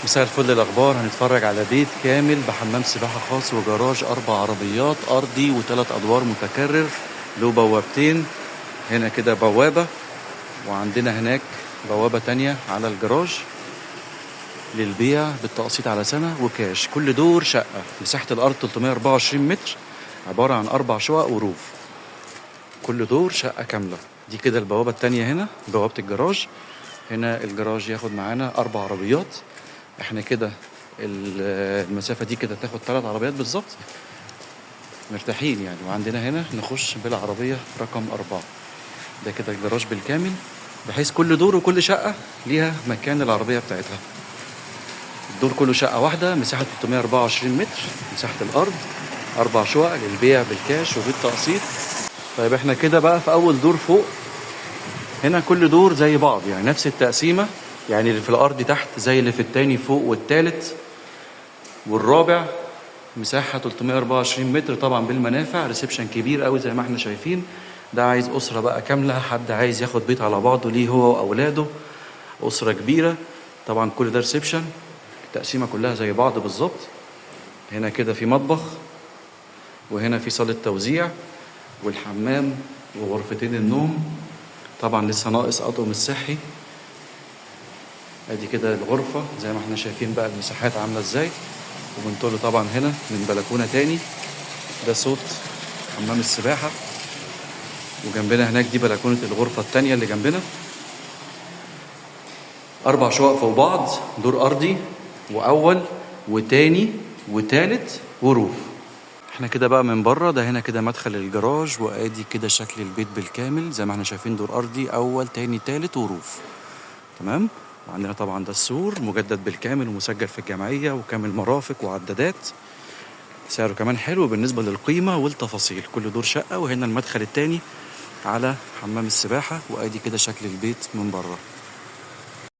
مساء الفل. الأخبار، هنتفرج على بيت كامل بحمام سباحة خاص وجراج 4 عربيات أرضي و3 أدوار متكرر، له بوابتين، هنا كده بوابة وعندنا هناك بوابة تانية على الجراج. للبيع بالتقسيط على سنة وكاش. كل دور شقة. مساحة الأرض 324 متر، عبارة عن 4 شقق وروف. كل دور شقة كاملة. دي كده البوابة التانية هنا، بوابة الجراج. هنا الجراج ياخد معانا 4 عربيات. احنا كده المسافة دي كده تاخد 3 عربيات بالظبط، مرتاحين يعني. وعندنا هنا نخش بالعربية رقم 4. ده كده الجراج بالكامل، بحيث كل دور وكل شقة ليها مكان العربية بتاعتها. الدور كله شقة واحدة، مساحة 324 متر مساحة الأرض، 4 شقق للبيع بالكاش وبالتقسيط. طيب احنا كده بقى في أول دور فوق. هنا كل دور زي بعض، يعني نفس التقسيمة، يعني اللي في الأرض تحت زي اللي في التاني فوق والتالت والرابع. مساحة 324 متر طبعا بالمنافع. reception كبير قوي زي ما احنا شايفين. ده عايز أسرة بقى كاملة، حد عايز ياخد بيت على بعضه ليه هو وأولاده، أسرة كبيرة. طبعا كل ده reception، التقسيمة كلها زي بعض بالظبط. هنا كده في مطبخ، وهنا في صالة توزيع والحمام وغرفتين النوم. طبعا لسه ناقص أطقم الصحي. ادي كده الغرفة زي ما احنا شايفين بقى المساحات عاملة ازاي. وبنطل طبعا هنا من بلكونة تاني. ده صوت حمام السباحة. وجنبنا هناك دي بلكونة الغرفة التانية اللي جنبنا. 4 شقق فوق بعض، دور أرضي وأول وتاني وتالت وروف. احنا كده بقى من بره، ده هنا كده مدخل الجراج، وادي كده شكل البيت بالكامل زي ما احنا شايفين، دور أرضي أول تاني تالت وروف. تمام. وعندنا طبعا ده السور مجدد بالكامل ومسجل في الجمعية وكامل مرافق وعدادات. سعره كمان حلو بالنسبة للقيمة والتفاصيل. كل دور شقة. وهنا المدخل التاني على حمام السباحة. وادي كده شكل البيت من بره.